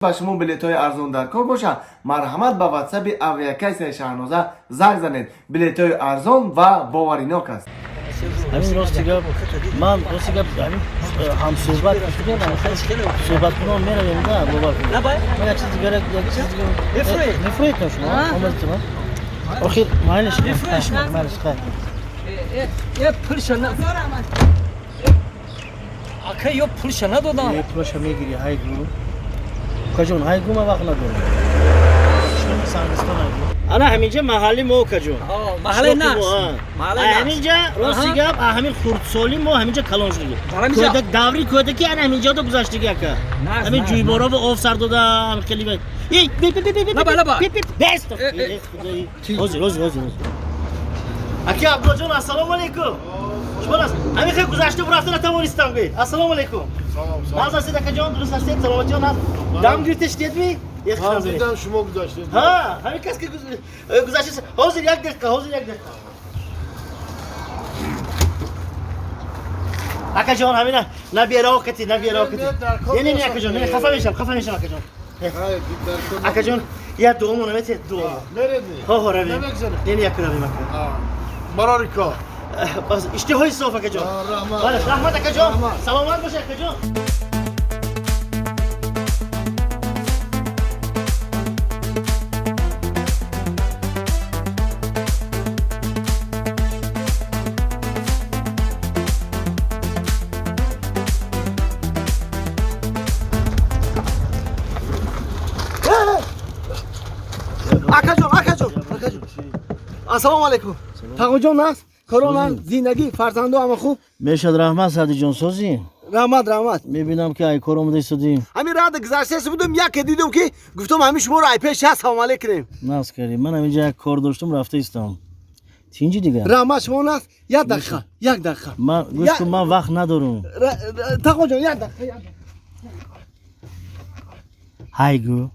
Ба шумо билетҳои арзон дар кор бошад, марҳамат, ба ватсапи авиакассаи Шаҳноза занг занед. Билетҳои арзон ва боваринок аст. Ҳамин рости гап, ман рости гап, ҳамин ҳамсӯҳбат суҳбаткунон меравем да, бовар кунед, ман як чиз дигар, як чиз дигар. Мефурӯед шумо? Омадитон охир, майлиш, майлиш, хай. Пулша ака, ё пулша надодам. Пулша мегирӣ, ҳай гу, укаҷон, ҳай гу, ман вақт надорам. Сангистон, ҳай гу. Ана ҳаминҷа маҳалли мо, укаҷон. Маҳаллаи нақс. Ҳаминҷа, рости гап, ҳамин хурдсолӣ мо ҳаминҷа калон шудагӣ, даври кӯдаки ана ҳаминҷода гузаштагӣ, ака. Ҳамин ҷӯйборову об сар додам, хеле. Ҳозир, ҳозир, ҳозир. Аки Абдуллоҷон, ассалому алайкум. Шумо ҳамин хел гузашта рафта натавонистам гӯед. Ассалому алайкум. Нағз ҳастед, акаҷон, дуруст ҳастед, саломатиён ҳаст? Дам гирифта шидедми? Дидам, шумо гузаштед. Ҳа, ҳамин кас ки гузашта. Ҳозир, як дақиқа, ҳозир, як дақиқа. Акаҷон, ҳамина набераокати, набераокати. Не, не, не, акаҷон, не, хафа мешам, хафа мешам, акаҷон. Акаҷон, як дуомо наметед, дуомо. Ҳо, ҳо, равем. Не, не, яку равем, ака. Барори кор. Иштиҳои соф, акаҷон. Раҳмат, акаҷон. Саломат бошед, акаҷон. Акаҷон, акаҷон, акаҷон, ассалому алайкум. Тағоҷон, аст корона, зиндагӣ, фарзандо ҳама хуб? Мешад, раҳмат, Садиҷон, созӣ? Раҳмат, раҳмат. Мебинам, ки ай кор омада истодӣ. Ҳамин рада гузаштаест будам, яке дидум, ки гуфтам, ҳамин шуморо ай пеш шаст салом алейк кунем. Нағз кардӣ. Ман ҳаминҷа як кор доштам, рафта истам. Тинҷи дигар? Раҳмат, шумо наст. Як дақиқа, як дақиқа. Ман, гӯш кун, ман вақт надорам. Тағоҷон, як дақиқа. Ҳай гӯ.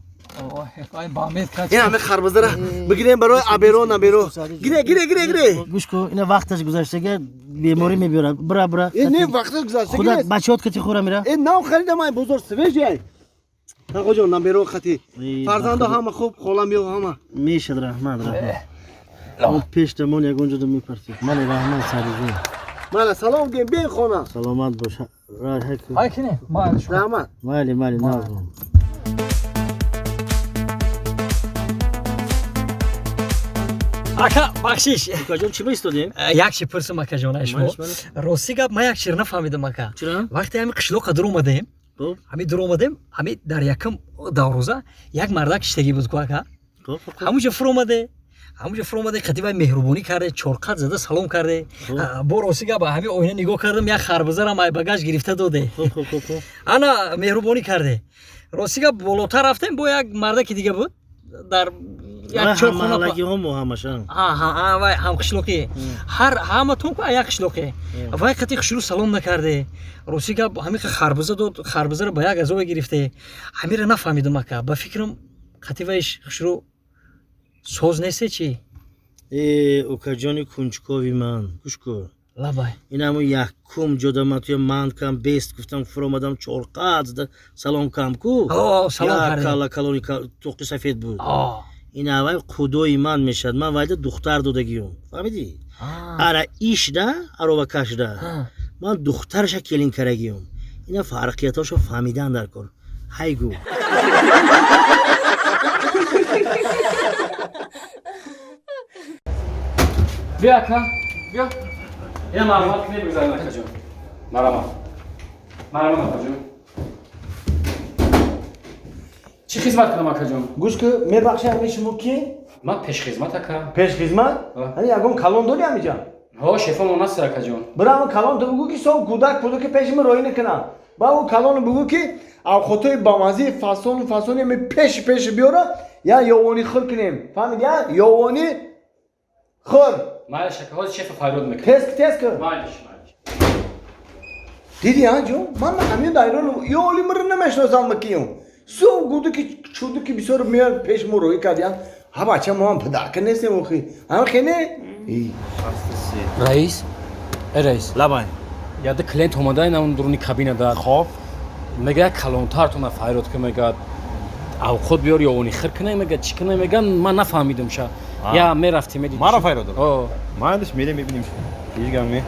Ин ҳами харбузара бигирем барои аберо, наберо. Гире, гире, гире, гире. Гӯш кун, ина вақташ гузаштага, беморӣ мебиёрад. Бира, бира. Э, не, вақташ гузаштага. Худа бачаҳот кати хӯра мера. Э, нав харидам ай бозор, свежий ай. Тағоҷон, наберо хати. Фарзандо ҳама хуб, холам ё ҳама? Мешад, раҳмат, раҳмат. Он пештамон ягон ҷода мепартид. Мале, раҳмат, Садиҷон. Мала, салом гем, бен хона. Саломат бош. Раҳмат. Майли, майли, нағз. Ака, бахшиш. Акаҷон, чӣ баистодем? Як чи пурсам, акаҷон, ай шумо. Рости гап, ман як чиз нафаҳмидам, ака. Вақте ҳами қишлоқа дур омадем, ҳами дур омадем, ҳами дар якум даврӯза як мардак иштагӣ буд ку, ака. Ҳамуҷа фуромаде, ҳамуҷа фуромаде, қати вай меҳрубонӣ карде, чорқат зада салом карде. Бо рости гап, ҳами оина нигоҳ кардам, як харбузарам ай багаж гирифта доде. Ана меҳрубонӣ карде. Рости гап, болотар рафтем, бо як мардаки дига буд дар як чорхоналагиҳо мо ҳамаша. Вай ҳамқишлоқӣ, ҳар ҳаматон ку як қишлоқе. Вай қати хушрӯ салом накарде. Рости гап, ҳамиқа харбуза дод, харбузаро ба як азове гирифте. Ҳамира нафаҳмидам, ака. Ба фикрам, қати вайш хушрӯ соз несте, чӣ? Э, укаҷони кунҷкови ман, гӯш кун. Лабай. Ин ҳамун якум ҷода ман туя ман кам бест гуфтам, фуромадам, чорқат зада салом кам ку. Кала калони тоқи сафед буд. Ин аввал худои ман мешавад, ман вайда духтар додагиём, фаҳмидӣ? Ара ишда аровакашда ман духтарша келин карагиём. Ина фарқиятҳошо фаҳмидан дар кор. Ҳай гӯ. Биё, ака, биё. Ина марҳамат кунед, бигзаред, акаҷон. Марҳамат, марҳамат, акаҷон. Чӣ хизмат кунам, акаҷон? Гӯш ку, мебахшед, ҳами шумо ки? Ман пешхизмат, ака. Пешхизмат? Ҳами ягон калон дори ҳамиҷа? Ҳо, шефамон аст, акаҷон. Бира, ҳамн калон ту бугӯ, ки сов кӯдак пудаки пеши мо роҳӣ накунам. Ба ӯ калону бугӯ, ки авқотҳои бамазии фасону фасони ами пеши пеши биёра, я ёвонӣ хӯр кунем, фаҳмид? Я ёвонӣ хӯр. Майлиш, ака, ҳозир шефа фарёд мекунам. Тез, тез кун. Майлиш, майлиш. Диди, а ҷон, ман ҳамин дайрону ёли миро намешиносам, киюм. Сов гуду ки чуду ки бисёр меян пеш мо роҳӣ кардиян. Ҳа, бача, мо ҳам падарка нестем охи, ҳам хене. Раис, э раис. Лабай. Яда клиент омада, ин ҳамун дуруни кабина да. Хоб. Мегӯяд, калонтартона фарёд ки, мегӯяд. Авқот биёр ёвони хир кунай мега, чӣ кунай мега, ман нафаҳмидум ша. Я мерафтем медидӣ. Маро файро дор. О. Майлиш, мерем мебинем. Ҳеҷ гап не.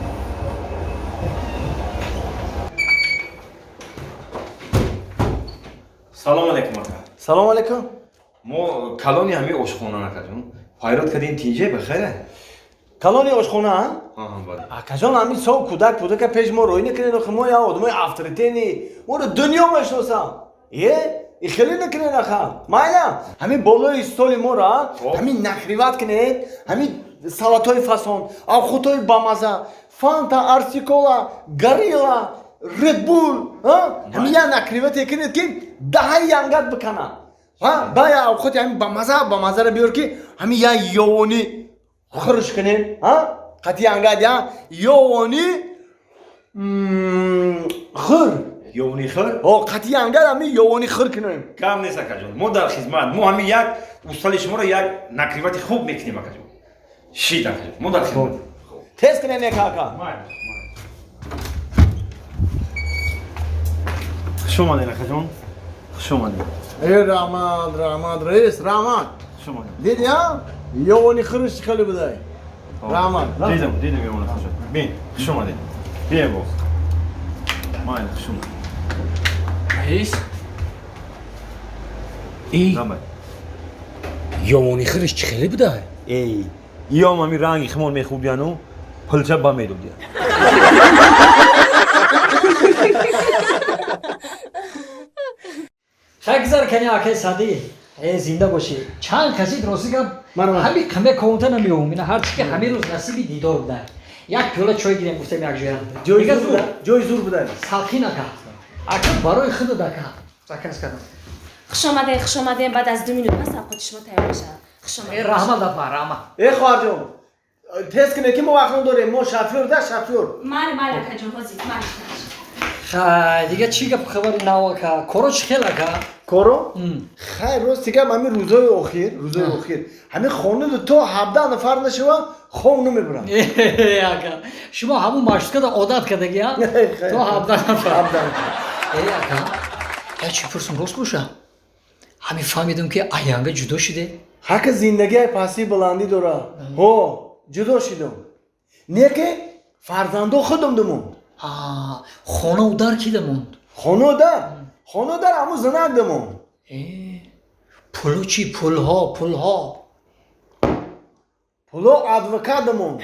Салом алейкум, ака. Салом алейкум. Мо калони ҳами ошхона, акаҷон. Файрод кардем, тинҷе бахайре? Калони ошхона, а? Аҳа, бале. Акаҷон, ҳамин сол кӯдак пудака пеш мо рӯй накунед, охи мо я одамои авторитетни, моро дунё мешиносам. Е? И хеле накунед аха. Майла, ҳамин болои столи моро ҳамин накриват кунед, ҳамин салатҳои фасон, авхутҳои бамаза, фанта, арсикола, горилла, редбул, ҳамин я накривате кунед, ки даҳаи янгат бикана. Ба я авхоти ҳамин бамаза бамазаро биёр, ки ҳамин я ёвонӣ хӯрш кунем, қати янгат я ёвонӣ хӯр. Ёвони хӯр? О, қати янгат ҳамин ёвонӣ хӯр кунем. Кам нест, акаҷон, мо дар хизмат. Мо ҳамин як устали шуморо як накривати хуб мекунем, акаҷон. Шид, акаҷон, мо дар хизмат. Тез кунем, нека ака. Хуш омадед, акаҷон, хуш омадед. Э, раҳмат, раҳмат, раис, раҳмат. Хуш омадед. Диди, а? Ёвони хӯрш чӣ хеле будай. Раҳмат. Дидам, дидам ёвони хӯрш. Бин, хуш омадед. Бием боз. Майли, хуш омадед. Раис? Эй, ёвони хӯрш чӣ хеле будай? Эй, иём ҳами ранги химон мехӯрдияну пулча ба медодия. Хай, гузар кани, акай Садӣ. Э, зинда бошӣ. Чанд касид, рости гап, ҳами қаме комта намеёвум. Ина ҳарчи ки ҳамин рӯз насиби дидор буда. Як пиёла чой гирем, гуфтем, як ҷоя. Ҷои зур буда. Салқин, ака. Ака, барои худат, ака. Заказ кардам. Хуш омадем, хуш омадем. Баъд аз 2 минут пас авқоти шумо тайёр мешавад. Хуш омадем. Э, раҳмат, апа, раҳмат. Э, хоҳарҷон, тез кунед, ки мо вақт надорем. Мо шофёр да, шофёр. Майли, майли, акаҷон, ҳозир, майли. Хай, дига чӣ гап, хабари нав, ака? Коро чӣ хел, ака? Коро? Хай, рости гап, ҳамин рӯзои охир, рӯзои охир ҳамин хонада то 17 нафар нашава, хов намебурам. Ака, шумо ҳамун маршруткада одат кардаги, а? То 17 нафар. Э, ака, я чӣ пурсум, рост боша? Ҳамин фаҳмидам, ки аянга ҷудо шуде. Ҳака зиндагиай пастӣ баландӣ дора. Ҳо, ҷудо шидам. Не ки фарзандо худам думон. Хонау дар ки дамонд? Хону дар, хону дар ҳамун занак дамон. Пуло чӣ, пулҳо, пулҳо? Пуло адвокат дамон.